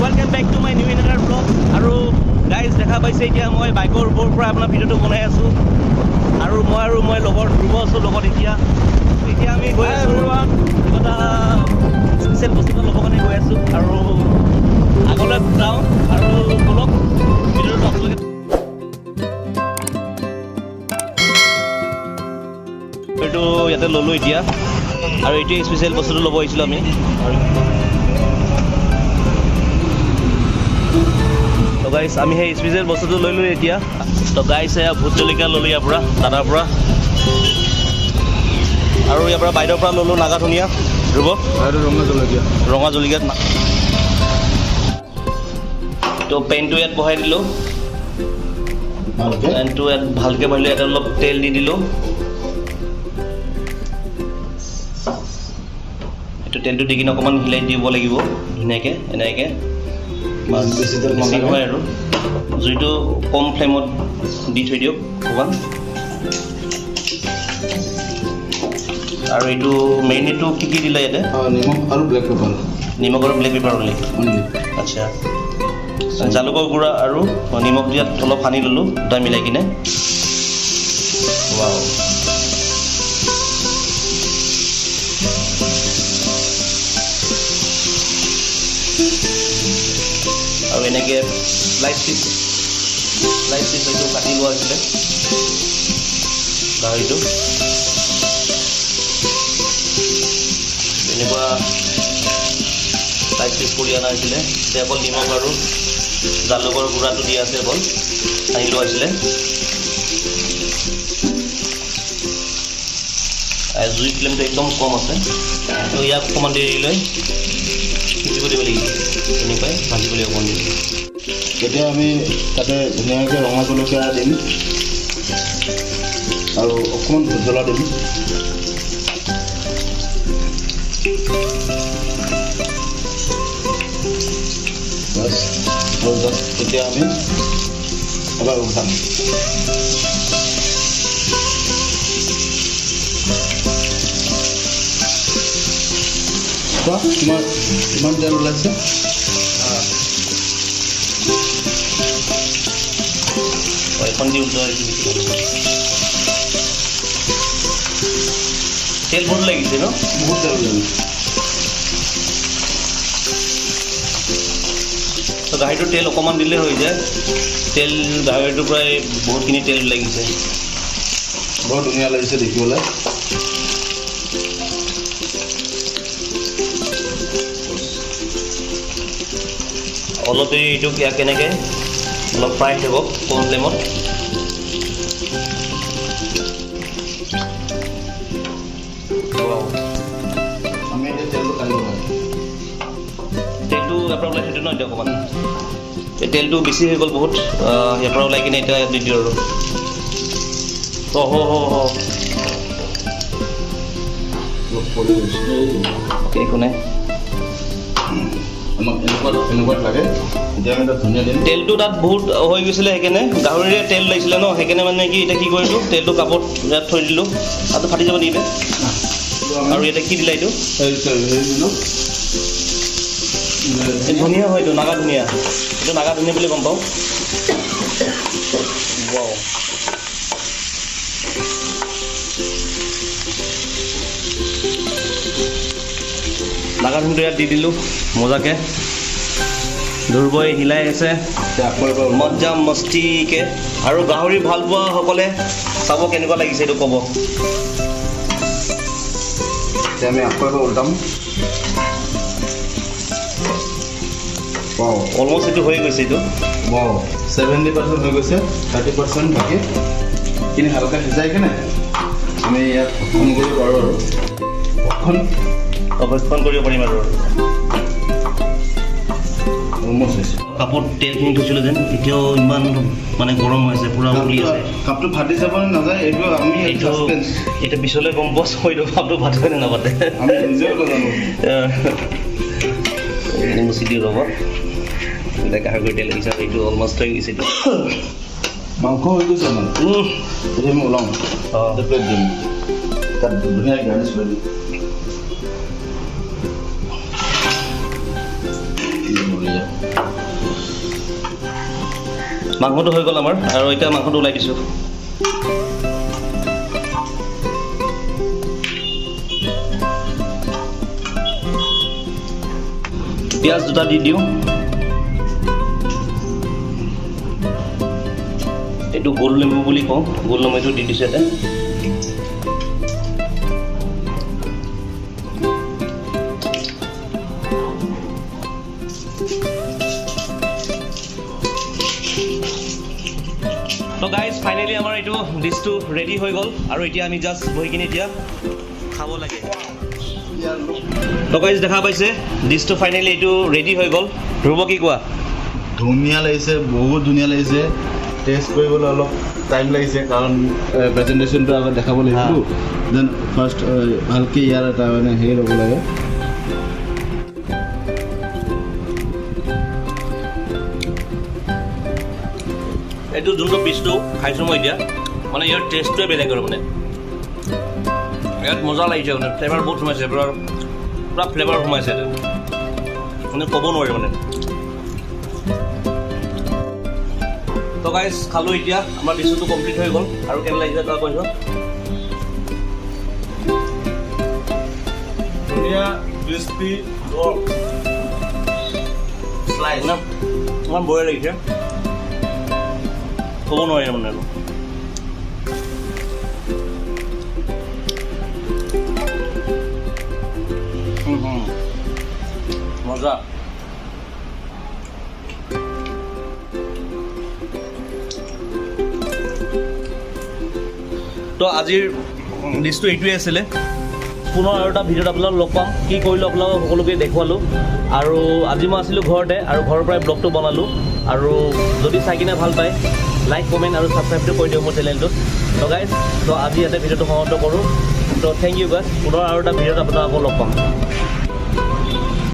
Welcome back to my new another vlog. আৰু guys, দেখা পাইছে, এতিয়া মই বাইকৰ ওপৰৰ পৰা আপোনাৰ ভিডিঅ'টো বনাই আছোঁ আৰু মই লগৰ ধ্ৰুৱ আছোঁ লগত। এতিয়া এতিয়া আমি গৈ আছোঁ, কিবা এটা স্পেচিয়েল বস্তু এটা ল'বৰ কাৰণে গৈ আছোঁ আৰু আগলৈ যাওঁ আৰু ব'লক, ভিডিঅ'টো আপোনালোকে। এইটো ইয়াতে ল'লোঁ এতিয়া আৰু এইটোৱে স্পেচিয়েল বস্তুটো ল'ব আহিছিলোঁ আমি। তো গাইছ, আমি সেই স্পেচিয়েল বস্তুটো লৈ ল'লোঁ এতিয়া। তো গাইছ, এয়া ভোট জলকীয়া ল'লোঁ ইয়াৰ পৰা, দাদাৰ পৰা। আৰু ইয়াৰ পৰা বাইদেউৰ পৰা ল'লোঁ নাগা ধনিয়া। ধ্ৰুৱ। আৰু ৰঙা জলকীয়া। ৰঙা জলকীয়াত। তো পেনটো ইয়াত বহাই দিলোঁ। ভালকে। পেনটো ইয়াত ভালকৈ বহাইলোঁ, ইয়াত অলপ তেল দি দিলোঁ। এইটো তেলটো দি কিনে অকণমান হিলাই দিব লাগিব ধুনীয়াকৈ এনেকৈ। বেছি তেল বেছি নালাগে। নহয় আৰু জুইটো কম ফ্লেমত দি থৈ দিয়ক অকণমান। আৰু এইটো মেৰিনেটটো কি কি দিলে ইয়াতে? নিমখ আৰু ব্লেক পেপাৰ। নিমখ আৰু ব্লেক পেপাৰ অনলি? অনলি। আচ্ছা, জালুকৰ গুড়া আৰু নিমখ দিয়াত অলপ সানি ল'লোঁ দুটা মিলাই কিনে। ৱাও! আৰু এনেকৈ শ্লাইচ পিচ এইটো কাটি লোৱা হৈছিলে গাহৰিটো। এনেকুৱা শ্লাইচ পিচ কৰি অনা হৈছিলে। এতিয়া অকল নিমখ আৰু জালুকৰ গুড়াটো দিয়া আছে, অকল সানি লোৱা হৈছিলে। জুই ফ্লেমটো একদম কম আছে। তো ইয়াক অকণমান দেৰি লৈ সিজিব দিব লাগিব, এনেকুৱাই ভাজিব লাগিব অকণমান দেৰি। এতিয়া আমি তাতে ধুনীয়াকৈ ৰঙা জলকীয়া দিম আৰু অকণমান ভোট জলা দিম। বাছ, আৰু জাষ্ট এতিয়া আমি এবাৰ উঠাম। চোৱা, তোমাৰ কিমান তেল ওলাইছে। এখন দি উল্টোৱা হৈছে, বেছি ভাল হ'ব। তেল বহুত লাগিছে ন? বহুত তেল ওলাইছে। তো গাহৰিটোৰ তেল অকণমান দিলে হৈ যায়। তেল গাহৰিটোৰ পৰাই বহুতখিনি তেল লাগিছে। বৰ ধুনীয়া লাগিছে দেখিবলৈ। অলপ দেৰি এইটো ইয়াক কেনেকৈ অলপ ফ্ৰাই থাকক কম ফ্লেমত। আমি এতিয়া তেলটো কাঢ়িব লাগে। তেলটো ইয়াৰ পৰা ওলাই থৈ দিওঁ ন এতিয়া অকণমান। এই তেলটো বেছি হৈ গ'ল বহুত। ইয়াৰ পৰা ওলাই কিনে এতিয়া ইয়াত দি দিওঁ আৰু। অ' হ হ হ। অলপ পৰি গৈছে। অ'কে, একো নাই। আমাক এনেকুৱাত লাগে। এতিয়া আমি তাত ধনিয়া দিম। তেলটো তাত বহুত হৈ গৈছিলে, সেইকাৰণে গাহৰিৰে তেল লাগিছিলে ন, সেইকাৰণে মানে কি এতিয়া কি কৰিলোঁ, তেলটো কাপত ইয়াত থৈ দিলোঁ। তাতো ফাটি যাব নেকি? আৰু ইয়াতে কি দিলা এইটো? হেৰি দিলোঁ। এই ধনিয়া হয়, এইটো নাগা ধনিয়া। এইটো নাগা ধনিয়া বুলি গম পাওঁ। ৱাও! নাগা ধনিয়াটো ইয়াত দি দিলোঁ মজাকে। ধ্ৰুৱই হিলাই আছে। এতিয়া আকৌ এবাৰ উল্টাম। মজ্জা মস্তিকে। আৰু গাহৰি ভাল পোৱাসকলে চাব, কেনেকুৱা লাগিছে এইটো ক'ব। এতিয়া আমি আকৌ এবাৰ উল্টাম। ৱাও! অলমষ্ট এইটো হৈ গৈছে এইটো। ৱাও, 70% হৈ গৈছে, 30% বাকী। এইখিনি হালকা সিজাই কিনে আমি ইয়াত ভক্ষণ কৰিব পাৰোঁ আৰু ভক্ষণ অভক্ষণ কৰিব পাৰিম আৰু। অলমষ্ট হৈছে। কাপত তেলখিনি থৈছিলোঁ যেন, এতিয়াও ইমান মানে গৰম হৈ আছে, পূৰা উতলি আছে। কাপটো ফাটি যাব নে নাযায়, এইটো আমি এইটো ছাছপেঞ্চ। এইটো পিছলৈ গম পোৱা যাব, এইটো কাপটো ফাটে নে নাফাটে। আমি নিজেও নাজানো। এইখিনি মুচি দিওঁ ৰ'ব। এতিয়া গাহৰি তেল লাগিছে আৰু এইটো অলমষ্ট হৈ গৈছে এইটো। মাংস হৈ গৈছে আমাৰ। এতিয়া আমি ওলাওঁ। প্লেট দিম, তাত ধুনীয়া গাৰ্নিছ কৰি দিম। বঢ়িয়া। মাংসটো হৈ গ'ল আমাৰ আৰু এতিয়া মাংসটো ওলাই দিছোঁ। পিঁয়াজ দুটা দি দিওঁ। এইটো গোল নেমু বুলি কওঁ, গোল নেমুটো দি দিছোঁ ইয়াতে। তো গাইজ, ফাইনেলি আমাৰ এইটো ডিছটো ৰেডি হৈ গ'ল আৰু এতিয়া আমি জাষ্ট বহি কিনে এতিয়া খাব লাগে। তো গাইজ, দেখা পাইছে, ডিছটো ফাইনেলি এইটো ৰেডি হৈ গ'ল। ধ্ৰুৱ, কি কোৱা? ধুনীয়া লাগিছে, বহুত ধুনীয়া লাগিছে। টেষ্ট কৰিবলৈ অলপ টাইম লাগিছে, কাৰণ প্ৰেজেণ্টেশ্যনটো আগত দেখাব লাগিব। Then first ভালকৈ ইয়াৰ এটা মানে হেৰি ল'ব লাগে। এইটো যোনটো পিচটো খাইছোঁ মই এতিয়া, মানে ইয়াৰ টেষ্টটোৱে বেলেগ আৰু মানে ইয়াত মজা লাগিছে, মানে ফ্লেভাৰ বহুত সোমাইছে, পূৰা পূৰা ফ্লেভাৰ সোমাইছে ইয়াতে, মানে ক'ব নোৱাৰি মানে। তো গাইজ, খালোঁ এতিয়া, আমাৰ ডিছটো কমপ্লিট হৈ গ'ল। আৰু কেনে লাগিছে তই কৈছ? ধুনীয়া ক্ৰিস্পি শ্লাইচ। মানে ইমান বঢ়িয়া লাগিছে, ক'ব নোৱাৰি মানে আৰু। হুম, হুম। মজা। তো আজিৰ ডিছটো এইটোৱে আছিলে। পুনৰ আৰু এটা ভিডিঅ'ত আপোনালোক লগ পাম। কি কৰিলোঁ আপোনালোকক সকলোকে দেখুৱালোঁ। আৰু আজি মই আছিলোঁ ঘৰতে আৰু ঘৰৰ পৰাই ব্লগটো বনালোঁ। আৰু যদি চাই কিনে ভাল পায়, লাইক, কমেণ্ট আৰু ছাবস্ক্ৰাইবটো কৰি দিয়ক মোৰ চেনেলটোত। তো গাইজ, তো আজি ইয়াতে ভিডিঅ'টো সমাপ্ত কৰোঁ। তো thank U guys, পুনৰ আৰু এটা ভিডিঅ'ত আপোনালোকক লগ পাম।